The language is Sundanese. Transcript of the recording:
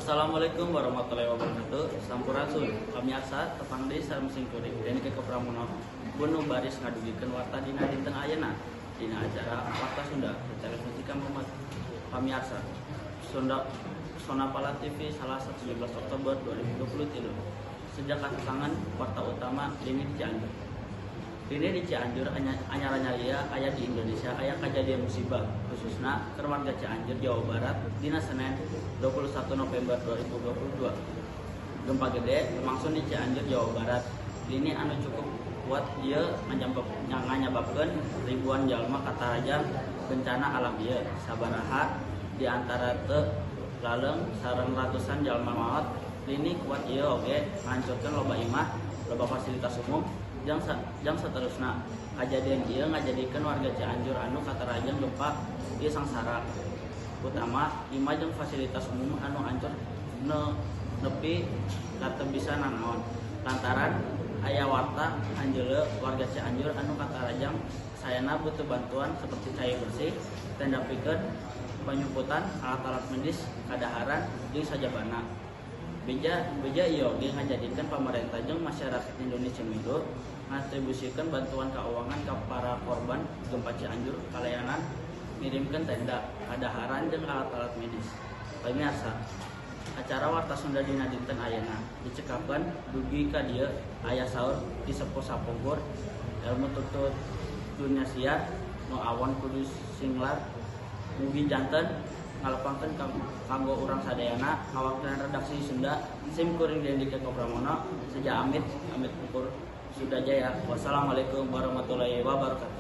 Assalamualaikum warahmatullahi wabarakatuh. Sampurasun. Pamiarsa, tepang deui sareng simkuring Deni Keko Pramono nu baris ngadugikeun warta dina dinten ayeuna dina acara Warta Sunda Televisi Muhammad. Pamiarsa, Sunda Sonapala TV, Salasa 17 Oktober 2023. Sejak kasasangan warta utama lini di Cianjur. Lini di Cianjur, anyar-anyar aya di Indonesia aya kajadian musibah, khususna keur warga Cianjur, Jawa Barat, dina Senin 21 November 2022. Gempa gede lumangsung di Cianjur, Jawa Barat. Lini anu cukup kuat ieu nganyababkeun ribuan jalma katarajang bencana alam ieu. Sabaraha di antara teu laleng sareng ratusan jalma maot. Lini kuat ieu oge ngahancurkeun loba imah, loba fasilitas umum, jeung saterusna. Kajadian ieu ngajadikeun warga Cianjur anu katarajang gempa ieu sangsara. Utama imah jeung fasilitas umum anu hancur nepi ka teu bisa nanaon. Lantaran aya warta anjeuleu, warga Cianjur anu katarajang sayana butuh bantuan seperti cai bersih, tenda pikeun panyumputan, alat-alat medis, kadaharan, jeung sajabana. Beja beja ieu oge ngajadikeun pamarentah jeung masyarakat Indonesia milu ngantribusikeun bantuan keuangan ka para korban gempa Cianjur kalayan ngirimkeun tenda, kadaharan, jeung alat-alat medis. Pamiarsa, acara Warta Sunda dina dinten ayeuna dicekapkeun dugi ka dieu. Aya saur ti sepuh sapungkur, ilmu tutut dunya siar, nu awon kudu singlar. Mugi janten ngalepangkeun kanggo urang sadayana. Ngawakilan redaksi Sunda, sim kuring Dendi Keko Pramono seja amit amit pungkur. Sunda Jaya. Wassalamualaikum warahmatullahi wabarakatuh.